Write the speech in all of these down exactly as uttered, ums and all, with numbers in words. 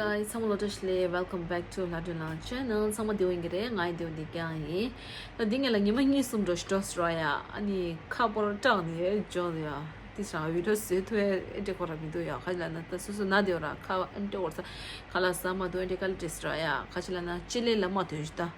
Hi, ཚང་མ་ལ་བཀྲ་ཤིས་བདེ་ལེགས། Welcome back to Ladrill's channel. ཚང་མ་བདེ་པོ་ཡིན་གྱི་རེད། ང་ཡང་བདེ་པོ་བསྡད་ཀྱི་ཡིན། ད་འདི་ངས་ལ་ཉི་མ་གཉིས་གསུམ་འགྲོ་ཞིག་འགྲོ་ཟེར་བ་ཡ། ཨ་ནི་ཁ་སྤོར་སྐྲག་ནས་འཇོག་ཡ། དེ་སང་བི་ཌི་ཡོ་བཟོས་ཐུབ་ཡ་ཨེ་འདྲ་ཁོ་ར་མི་འདུག་ཡ། ཁ་ཅིག་ལབ་ན་ད་སོ་སོ་ན་བདེ་བ་ར་ཁ་ཨེ་འདྲ་འོར་ས་ཁ་ལག་ཟ་མ་འདུག་ཨེ་འདྲ་དཀའ་ལས་འཕྲད་ཟེར་བ་ཡ། ཁ་ཅིག་ལབ་ན་ལྕེ་ལས་ལམ་མ་ཐོན་ཞིག་ད།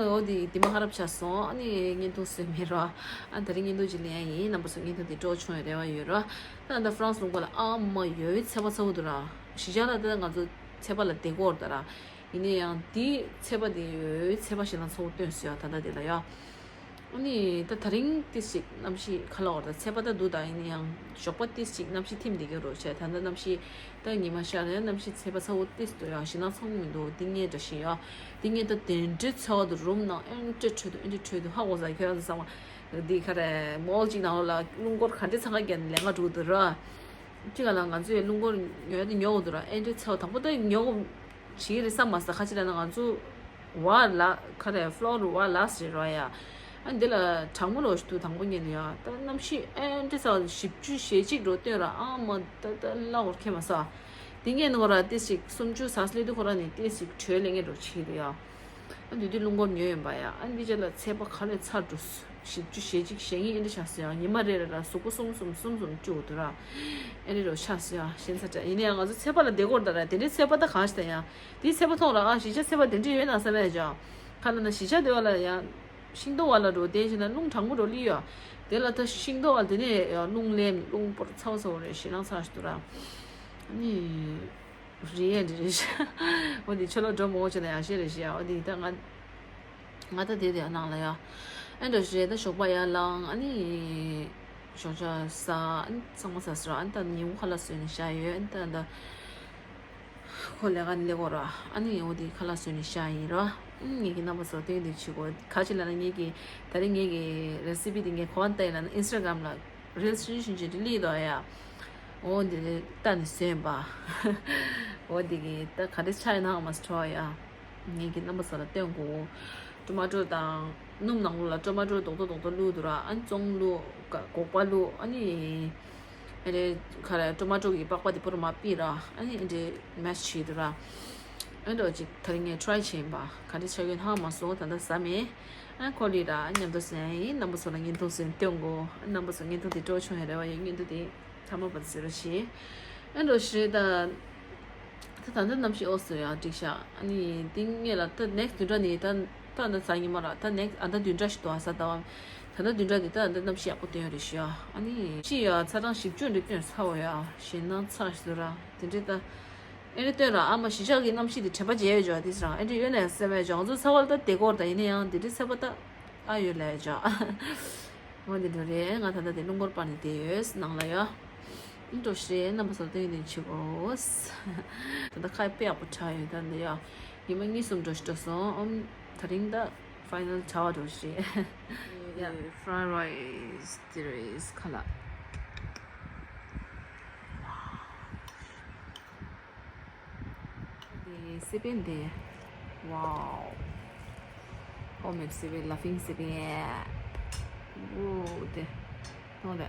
འོ་དེ་དེ་མ་ཁ་རབ་ཆགས་སོང་། ཨ་ནི་བརྙན་ཐུང་བཟོས་མེད་ར། ཨ་ད་རིང་བརྙན་ཐུང་ཅིག་ལེན་ཡ་ཡིན། རྣམ་པ་ཚོ་བརྙན་ཐུང་དེ་སྤྲོ་བྱུང་བའི་རེ་བ་ཡོད་ར། ད་ད་ཧྥ་རན་སི་ལུང་པ་ལ་ཨ་མ་ཡོད་ཚད་པ་ཚ་བོ་འདུག་ར། གཞིས་ཆགས་ལ་ད་ང་ཚོ་ཚད་པ་ལ་བསྡད་ཀྱི་ཡོད་རེད་ད་ར། ཡིན་ན་ཡང་དེའི་ཚད་པ་དེ་ཡོད་ཚད་པ་ཞེ་དྲག་ཚ་བོ་སྟོན་སོང་ཡ། ད་ལྟ་དེ་ལ་ཡ། ཨ་ནི་ད་ད་རིང་ཏིས་ཅིག་གནམ་གཤིས་ཁ་ལག་བར་དུ་ཚད་པ་ད་འདུག་ད་ཡིན་ན་ཡང་ཞོགས་པ་ཏིས་ཅིག་གནམ་གཤིས་ཐིམ་བསྡད་ཀྱི་རོ་བྱས། ད་ལྟ་གནམ་གཤིས་ད་ཉི་མ་ཤར་ཡང་གནམ་གཤིས་ཚད་པ་ཚ་བོ་ཏིས་འདུག་ཡ། ཞེ་དྲག་ཚ་བོ་མི་འདུག་འདི་ངས་འདྲ་ཞིག་ཡ། འདི་ངས་ད་དེ་འདྲའི་ཚ་བ་འདུག་རུམ་ནང་ཨེ་འདྲ་འཕྲོད་འདུག་ཨེ་འདྲ་འཕྲོད་འདུག་ཧ་གོ་ས། ཁྱོད་ཚོ་ཚང་མ་འདི་ག་རེ་མོལ་གཅིག་ནང་ལོགས་ལ་རླུང་འཁོར་ག་འདྲའི་འཚང་ཁ་བརྒྱབ་ནས་ལས་ཀ་འགྲོ་གི་འདུག་ར། གཅིག་ག་ལ་ང་ཚོས་རླུང་འཁོར་ཉོ་ཡ་དེ་ཉོ་དགོས་འདུག་ར། ཨེ་འདྲའི་ཚ་བ་དང་པོ་ད་ཉོ་དགོས་བྱེད་ཀྱི་རེད་བསམ་མ་སོང་། ཁ་ཅིག་ལབ་ན་ང་ཚོ་བ་ལ་ཁ་རེ་ཕློ་རི་བ་ལ་ཟེར་རོ་ཡ། ཨ་འདི་ལ་གྲང་མོ་རོ་ཞིག་འདུག་དང་པོ་ཉིད་ནས་ཡ། ད་གནམ་གཤིས་ཨེ་འདྲའི་ཚ་བ་བཞི་བཅུ་ཞེ་གཅིག་རོ་སྟོན་ར། ཨ་མ་ད་ད་ལ་འོར་ཁེ་མ་ས། དེ་ངས་ནོར་ར་ཏེ་ཞིག་སུམ་ཅུ་ཟ་སླེ་དུ་ཁོ་ར་ནས་ཏེ་ཞིག་གྲོས་ལེ་ངས་རོ་ཆི་རེ་ཡ། ཨ་འདི་དུས་རླུང་འཁོར་ཉོས་ཡིན་པ་ཡ། ཨ་འདི་རྗེས་ལ་ཚད་པ་ག་རེ་ཚ་འགྲོ། བཞི་བཅུ་ཞེ་གཅིག་ཞེ་གཉིས་ཨེ་འདྲ་ཆགས་སོང་ཡ། ཉི་མ་རེ་རེ་ལ་གཟུགས་པོ་གསུམ་གསུམ་གསུམ་གསུམ་བཅུག་འདུག་ར། ཨེ་འདྲ་རོ་ཆགས་སོང་ཡ། ཞེན་ཚ་དྲགས། ཡིན་ན་ཡང་ང་ཚོ་ཚད་པ་ལ་བསྡད་དགོས་རེད་ད་ར། དེ་འདྲའི་ཚད་པ་ད་གང་ཞིག་ད་ཡ། དེའི་ཚད་པ་མཐོང་ར། ཨ་གཞིས་ཆགས་ཚད་པ་དེ་འདྲ་ཡོད་ན་བསམ་ཡ་ཅང་། ཁ་ལ་ན་གཞིས་ཆགས་དེ་བ་ལ་ཡ། ཤིང་སྡོང་བ་ལ་འགྲོ་དེ་བཞིན་ན་རླུང་གྲང་མོ་འགྲོ་ལི་ཡོ། དེ་ལ་ད་ཤིང་སྡོང་བ་དེ་ནས་ཡ་རླུང་ལེན་རླུང་པོར་ཚ་བ་ཚ་བ་རེད། ཞེ་སྣང་ཚ་ཞིག་འདུག་ར། ཨ་ནི། རེད་ཡ་འདི་རེད་ཤག་འོ་དེ་ཆོ་ལོ་འགྲོ་མོ་ཆེ་ན་ཡང་ཤེས་རེད་ཤག་འོ་དེ་ད་ང་ང་ད་དེ་དེ་ནང་ལ་ཡ། ཨ་འགྲོ་ཤི་རེད། ད་ཞོགས་པ་ཡར་ལངས། ཨ་ནི། ཞོགས་ཇ་ཟ། ཨ་ནི་ཚང་མ་ཟ་ཟེར། ཨ་ནི་ད་ཉིན་གུང་ཁ་ལག་བཟོས་ནས་བཞག་ཡོད། ཨ་ནི་ད་ད། ཁོ་ལས་ཀ་ནི་ལས་གོ་ར། ཨ་ནི་འོ་དེ་ཁ་ལག་བཟོས་ནས་བཞག་ཡིན་ར། ཨ་ནི་ངེད་ཀྱི་རྣམ་པ་ཚོ་སྟོན་དེ་བྱེད་གོ། ག་ཅི་ལ་ན་ངེད་ཀྱི་ད་རེས་ངེད་ཀྱི་རེ་སི་པི་དེ་ངས་གོ་བ་ལྟ་ཡིན་ལ་ན་ཨིན་སི་ཊ་གྷ་རམ་ལ་རིལ་སི་རི་ཤིན་ཅི་ལི་དོ་ཡ། འོ་འདི་ལྟ་ནས་བཟོས་པ། འོ་འདི་གི་ད་ག་འདྲ་ཆགས་ཡིན་ནའང་མ་སྤྲོ་ཡ། ངེད་ཀྱི་རྣམ་པ་ཚོ་ལ་སྟོན་གོ། ཊོ་མ་ཊོ་དང་སྣུམ་ནང་ལོགས་ལ་ཊོ་མ་ཊོ་རྡོག་རྡོག་རྡོག་རྡོག་བླུགས་འདུག་ར། ཨ་ནི་བཙོང་བླུགས། སྒོག་པ་བླུགས། ཨ་ནི། ཨ་རེ། ཁ་རེ་ཊོ་མ་ཊོ་གི་པགས་པ་དེ་པུ་ར་མ་ཕུད་ར། ཨ་ནི་ཨ་འདྲེ་མེ་ཤི་བྱས་འདུག་ར། ཨ་འདྲ་ཅིག་ད་རིང་ངས་ཊ་རའི་བྱས་ཡིན་པ། ག་འདྲ་ཆགས་ཡོད་ཧ་མ་སོང་། ད་ལྟ་ཟ་མེད། ཨ་ཁོ་ལི་ར་མཉམ་དུ་ཟ་ཡིན། རྣམ་པ་ཚོ་ལ་བརྙན་ཐུང་ཟེར་སྟོན་གོ། རྣམ་པ་ཚོ་བརྙན་ཐུང་དེ་སྤྲོ་བྱུང་ཡ་རེ་བ་ཡོད། བརྙན་ཐུང་དེ་ཐ་མ་བར་ཟེར་རོ་ཞེས། ཨ་འདྲ་ཞེས་ད། ད་ད་ལྟ་གནམ་གཤིས་ཨོ་སོ་ཡ་འགྲིག་ཤག་ཨ་ནི་ཏིང་ངེད་ལ་ད་ནེག་སི་བདུན་ཕྲག་ནི་ད་ད་ད་ཟ་ཉི་མ་ར། ད་ནེག་སི་ཨ་ད་བདུན་ཕྲག་ཞིག་འདུག་ཨ་ས་ད་བ། ད་ལྟ་བདུན་ཕྲག་འདི་ད་ད་གནམ་གཤིས་ཡག་པོ་སྟོན་རེད་ཤག་ཨ་ནི་ཅི་ཡ་ཚ་གྲང་ཞིབ་འཇུག་འདྲ་སྟོན་ཚ་བོ་ཡ། ཞེད་སྣང་ཚ་ཞིག་ར་དེ་འདྲ་ད། ཨེ་འདྲ་སྟོན་ར། ཨ་མ་གཞིས་ཆགས་ཀྱི་གནམ་གཤིས་དེ་དྲན་པ་བརྗེད་ཡོད་ཅོག་དེ་སང་ཨེ་འདྲ་ཡོད་ནས་སེམས་ཡོད་ཅོག་ང་ཚོ་ཚ་བ་ལ་ད་བསྡད་ཀྱི་ཡོད་རེད། ད་ཡིན་ན་ཡང་དེ་འདྲ་ཚ་བ་ད་ཨ་ཡོད་ལ་ཡོད་ཅོག་འོ་འདི་འདྲ་རེད། ང་ད་ལྟ་དེ་རླུང་འཁོར་པ་ནས་བསྡད་ཡོད་ནང་ལ་ཡ། འགྲོ་ཤེས་རྣམ་པ་ཚོ་སྟོན་ནས་བྱེད་དགོས། ད་ལྟ་ཁ་དཔེ་ཡག་པོ་ཆགས་ཡོད། ད་འདི་ཡ་ཉི་མ་གཉིས་གསུམ་འགྲོ་ཞིག་འགྲོ་སོང་། ཨམ་ད་རིང་ད་ཕའི་ནལ་ཆགས་པ་འགྲོ་ཤེས། ཡ། Fried rice, there is color. དེ་སི་པན་དེ། Wow. Homemade སི་པན། Laughing སི་པན། འོ་དེ། ནོ་དེ།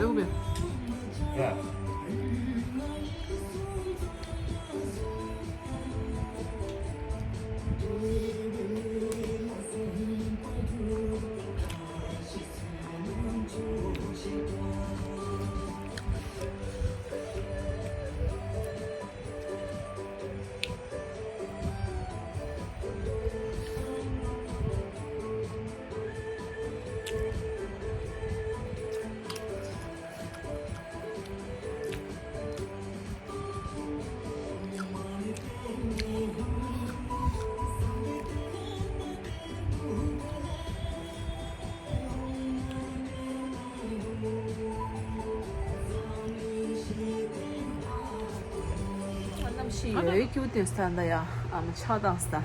རུ་བེ། གནམ་གཤིས་ཡོད་ཀྱུ་ཏེ་སྟན་ད་ཡ། ཨམ་ཆགས་དང་སྟན་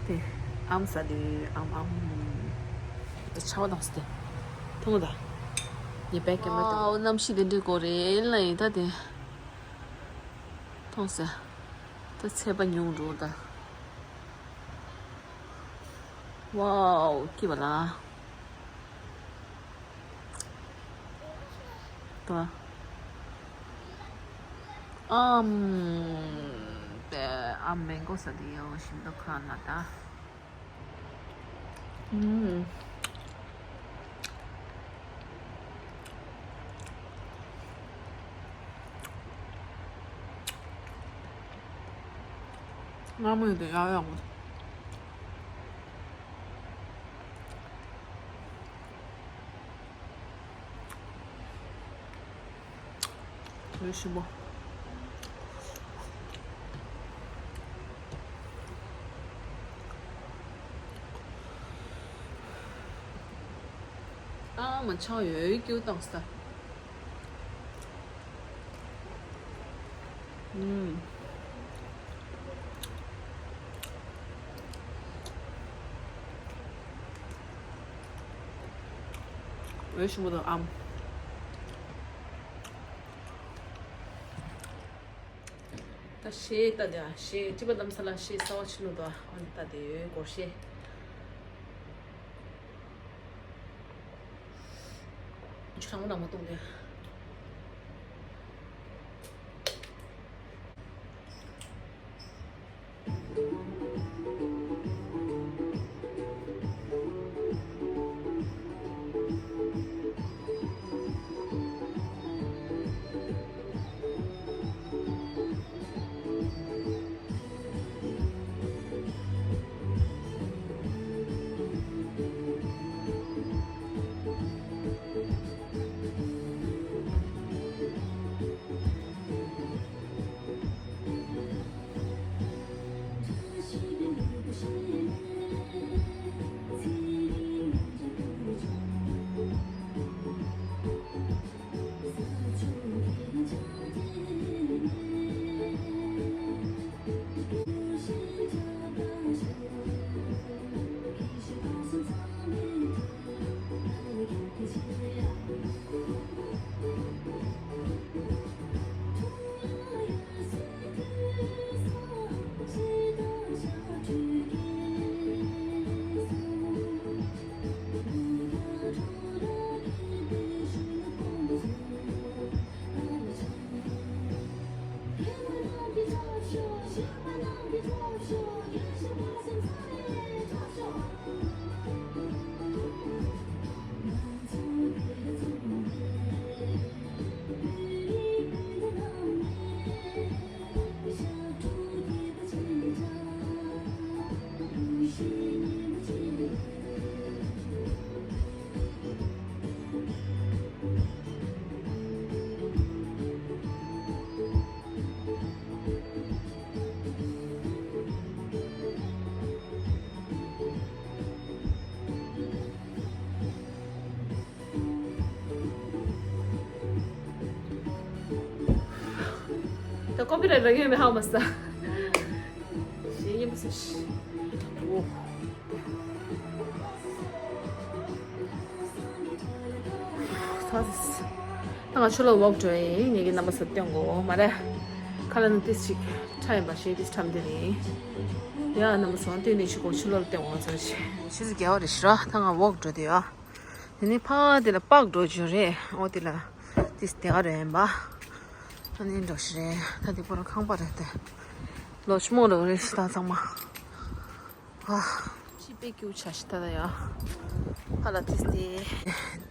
ཏེ། ཨམ་ས་དེ་ཨམ་ཨམ་ཆགས་དང་སྟན་ཐུང་ད་ཡེ་པེ་ཀེ་མ་ཏང་། ཨའོ་གནམ་གཤིས་དེ་འདྲའི་སྐོར་རེད་ལ་ཡིན་ད་དེ་ཐུང་ས་ད་ཚད་པ་ཉུང་འགྲོ་ད། ཝའོ་སྐྱིད་པ་ལ། ད། ཨམ། དེ་ཨམ་མེང་གོ་ས་དེ་ཡོ་ཤིན་ཏོ་ཁ་ན་ད། ཨུམ། མངར་མོ་ཡོད་དེ་ཡག་ཡག་མོ། ལོས་ཞིམ་པོ། ཨ་མ་ཆང་ཡོད་ཀྱུ་བཏང་ས། ཨུམ། འོས་ཤིང་མོ་དང་ཨམ། ད་ཤེས་ད་དེ་ཤེས་ཅི་པ་ལམ་ས་ལ་ཤེས་ས་བ་ཆི་ནུ་དོ་ཨ་ད་དེ་ཡོད་སྐོར་ཤེས། ཆུ་ཚང་མ་ནང་མ་བཏུང་དེ། ད་ཀོ་པི་རའེ་ཊི་རག་ཡོད་མེད་ཧ་མ་སོང་། ཞེ་སྙན་པོ་ཟེར་ཤི། འོ། ད་ང་ཆུ་ལོག་ཝོག་འགྲོ་ཡིན། ངེད་ཀྱི་རྣམ་པ་ཚོ་སྟོན་གོ་མ་རེད། ཁ་ལ་ནི་ཏིས་ཅིག་ཁྲ་ཡིན་པ་ཞེ་ཏིས་ཁྲམ་དེ་རེད། ཡ་རྣམ་པ་ཚོ་སྟོན་ནས་ཤི་གོ་ཆུ་ལོག་སྟོན་གོ་ཚོ་ཤི། ཆུ་ཚོད་བརྒྱད་པ་རེད་ཤི་ར། ད་ང་ཝོག་འགྲོ་དེ་ཡ། དེ་ནས་ཕ་དེ་ལ་པག་འགྲོ་རྒྱུ་རེད། འོ་དེ་ལ་ཏིས་དེ་ག་རེད་ཡིན་པ། ཨ་ནི་འགྲོ་ཤི་རེད། ད་དེ་པོ་ར་ཁང་པ་རེད་དེ། ལོ་ཆུ་མོ་རོ་རེད་ཤི་ད་ཚང་མ། ཨ། ཅི་པེ་ཀྱུ་ཆ་ཤི་ད་ད་ཡ། ཕ་ལ་ཏིས་དེ།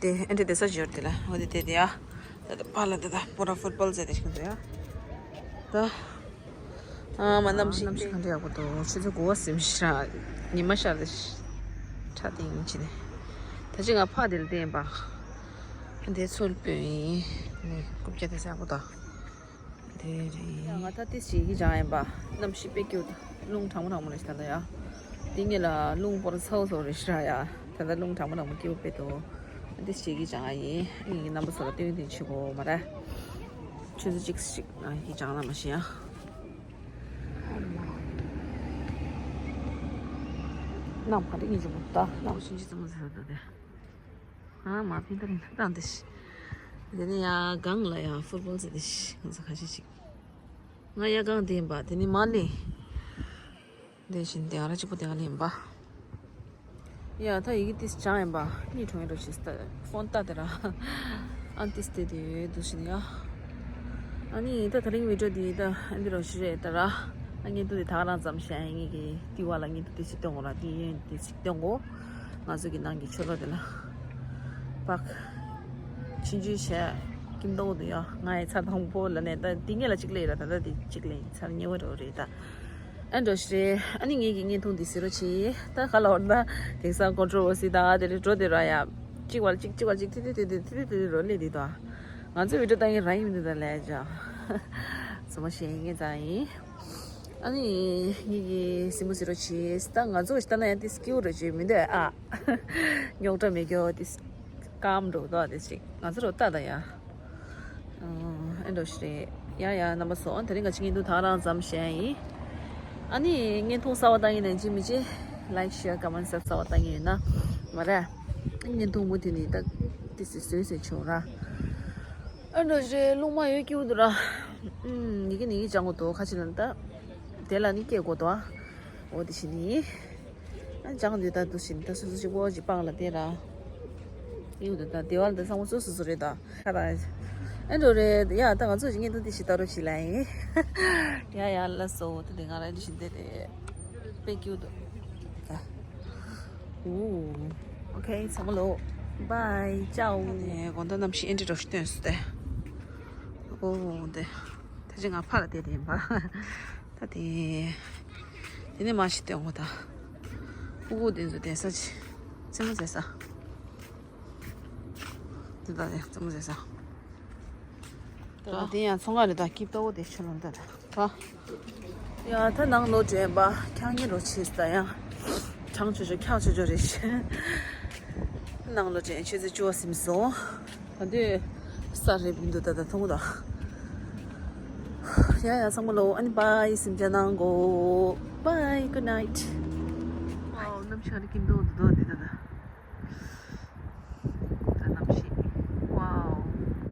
དེ་ཨེ་འདྲེ་དེ་ས་ཞོར་དེ་ལ་འོ་དེ་དེ་དེ་ཡ། ད་ད་ཕ་ལ་དེ་ད་པོ་ར་ཕུཊ་བོལ་ཟེར་དེ་ཤི་འདུག་ཡ། ད། ཨ་མ་གནམ་གཤིས་གནམ་གཤིས་ག་འདྲ་ཡག་པོ་འདུག་ཆུ་ཚོད་དགུ་པ་ཟིན་ཤག་ཉི་མ་ཤར་ཏེ་ཤག་ཏིང་ཕྱིན་ནས། ད་ཅི་ང་ཕ་དེ་ལ་བསྟན་པ། དེ་ཚོ་ལ་སྤོས་ཡིན། ནས་རྐུབ་བཀྱག་དེ་ཡག་པོ་འདུག་དེ་རེད། ང་ད་ཏིས་ཞིག་གི་ཅང་ཡིན་པ། གནམ་གཤིས་དཔེ་སྐྱིད་འདུག་རླུང་གྲང་མོ་གྲང་མོ་རེད་ཤག་ད་ཡ། དེ་ངེད་ལ་རླུང་པོར་ཚ་བོ་ཚ་བོ་རེད་ཤག་ཡ། ད་ལྟ་རླུང་གྲང་མོ་གྲང་མོ་སྐྱིད་པོ་དཔེ་འདུག་ཏིས་ཞིག་གི་ཅང་ཡིན། ངེད་ཀྱི་རྣམ་པ་ཚོ་ལ་སྟོན་སྟོན་བྱེད་དགོས་མ་རེད། ཆུ་ཚོད་གཅིག་ཞིག་ང་གི་ཅང་ལ་མ་ཤེས་ཡ། གནམ་ག་རེ་ཡིན་གྱི་མོ་ད་གནམ་ཕྱིན་ཅི་ཙམ་ཟེར་བ་དེ། ཨ་མ་ཕིན་ཏ་རིན་ཏང་དེ་ཤི། དེ་ནི་ཡ་གང་ལ་ཡ་ཕུཊ་བོལ་ཟེར་དེ་ཤི་ང་ཚོ་ཁ་ཤས་ཤིག་ང་ཡ་གང་དེ་ཡིན་པ་དེ་ནི་མ་ལི། དེ་བཞིན་དེ་ང་ར་གཅིག་པོ་དེ་ང་ལ་ཡིན་པ། ཡ་ད་ཡི་གེ་ཏིས་ཅང་ཡིན་པ་གཉིད་ཁྲོང་ཡིན་རོ་ཞིག་ཕོན་ལྟ་དེ་ར། ཨན་ཏིས་དེ་དེ་འདུག་ཤི་ནི་ཡ། ཨ་ནི་ད་དེ་རིང་བི་ཌིའོ་འདི་ད་འདི་རོ་ཞིག་རེད་ད་ར། ཨ་ངས་འདུག་དེ་ད་ག་རང་ཙམ་བཤད་ཡིན་གི་ལྟི་བ་ལ་ངས་འདུག་དེ་ཞིག་སྟོན་གོ་ར་དེ་ཡིན་དེ་ཞིག་སྟོན་གོ་ང་ཚོ་གི་ནང་གི་ཆོས་ལོ་དེ་ལ། པག་ཆིན་ཆུ་བྱས་ཀིམ་ཏོག་དུ་ཡ་ང་ཡི་ཚར་དང་པོ་ལ་ནས་ད་དེ་ངེད་ལ་གཅིག་ལས་ར་ད་ད་དེ་གཅིག་ལས་ཚར་ཉེ་བ་རོ་རེད་ད། ཨ་འགྲོ་ཤི་རེད། ཨ་ནི་ངེད་ཀྱི་བརྙན་ཐུང་འདི་གཟིགས་རོགས་གྱིས། ད་ག་ལ་བར་ན་དེང་སང་ཀོན་ཊོ་ཝར་སི་དང་དེ་ལས་འགྲོ་དེ་ར་ཡ། གཅིག་བར་གཅིག་གཅིག་བར་གཅིག་ཏི་ཏི་ཏི་ཏི་ཏི་ཏི་ཏི་རོ་ལེ་དི་དོ། ང་ཚོའི་བི་ཌིའོ་ལྟ་མཁན་རང་ཡིན་མི་འདུག་ད་ལས་ཅག་ཚོ་མ་ཤེས་ངེད་ཙང་ཡིན། ཨ་ནི་ངེད་ཀྱི་སྲིང་མོ་གཟིགས་རོགས་གྱིས། ད་ང་ཚོ་ཞིག་ལྟ་ན་ཡང་ཏི་སྐྱིའུ་རོ་གྱིས་མི་འདུག་ཨ། རྙོག་དྲ་མེད་རྒྱུ་ཏི་སྐམ་འགྲོ་དོ་ཏི་ཞིག་ང་ཚོ་རོ་ལྟ་ད་ཡ། ཨེ་འགྲོ་ཞིག་རེད། ཡ་ཡ་རྣམ་པ་ཚོ་དེ་རིང་ག་ཅི་ངས་འདུག་ད་རང་ཙམ་བཤད་ཡིན། ཨ་ནི་བརྙན་ཐུང་གསར་བ་བཏང་ཡིན་ན་ཅི་མི་ཅི། ལའིཀ་ཤེར་ཀོ་མེན་སབ་སི་ཀ་རེབ་བཏང་ཡིན་ན་མ་རེད། བརྙན་ཐུང་མུ་མཐུད་ནས་ད་ཏི་སི་བཟོས་བཟོས་བྱུང་ར། ཨེ་འགྲོ་ཞིག་རེད། རླུང་མ་ཡོད་སྐྱིད་པོ་འདུག་ར། ཨུམ་ཡི་གེ་ནི་ཡི་གེ་སྦྱང་དགོས་འདུག་ཁ་ཅིག་ལ་ད། དེ་ལ་ནི་སྐྱེ་དགོས་འདུག་ཨ། འོ་དེ་བཞིན་ནི། ཨ་ཅང་འདི་ལྟར་འདུག་བཞིན་ད་སོ་སོ་གཅིག་པོ་གཅིག་པང་ལ་བལྟས་ར། ཡིན་འདུག་ད་དེ་བར་འདི་ཚང་མ་སོ་སོ་སོ་རེད་ད། ཁ་ད། ཨེ་འགྲོ་རེད་ཡ། ད་ང་ཚོ་གཅིག་ངས་འདུག་འདི་ཞིག་ལྟ་རོགས་བྱེད་ལ་ཡིན། ཡ་ཡ་ལ་སོ་ད་དེ་ང་ར་འདི་བཞིན་བལྟས་ཏེ། དཔེ་སྐྱིད་འདུག་ད། ཨོ། ཨོ་ཁེ་ཚང་མ་ལོ། བའི་ཅའོ། དེ་དགོང་དག་གནམ་གཤིས་ཨེ་འདྲ་རོ་ཞིག་སྟོན་སོང་སྟེ། ཨོ་དེ། ད་ཅི་ང་ཕར་བལྟས་ཏེ་ཡིན་པ། ད་དེ། དེ་ནས་མ་ཤི་སྟོན་གོ་ད། ཕྲུ་གུ་དེ་ཚོ་དེ་ས་ཅི། རྩེད་མོ་རྩེ་ས། དེ་ད་དེ་རྩེད་མོ་རྩེ་ས། ད་དེ་ཡང་ཚོང་ཁང་རེད་ད། སྐྱིད་པོ་དེ་ཆུ་ལོང་ད་ད། ཡ་ད་ནང་ལོག་འགྲོ་ཡིན་པ། ཁྱང་ཉེ་རོ་ཆེ་ད་ཡང་། ཁྱང་ཆོ་ཆོ་ཁྱང་ཆོ་ཆོ་རེད་ཤི། ནང་ལོག་འགྲོ་ཡིན་ཆུ་ཚོད་བཅུ་པ་ཟིན་སོང་། ད་དུས་ས་རེད་མི་འདུག་ད་ད་མཐོང་ད། ཡ་ཡ་ཚང་མ་ལོ། ཨ་ནི་བའི་སེམས་ཅན་ནང་གོ། Bye, good night. ཨའོ་གནམ་གཤིས་ཧ་ལས་སྐྱིད་མདོག་མདོག་འདི་ད་ད།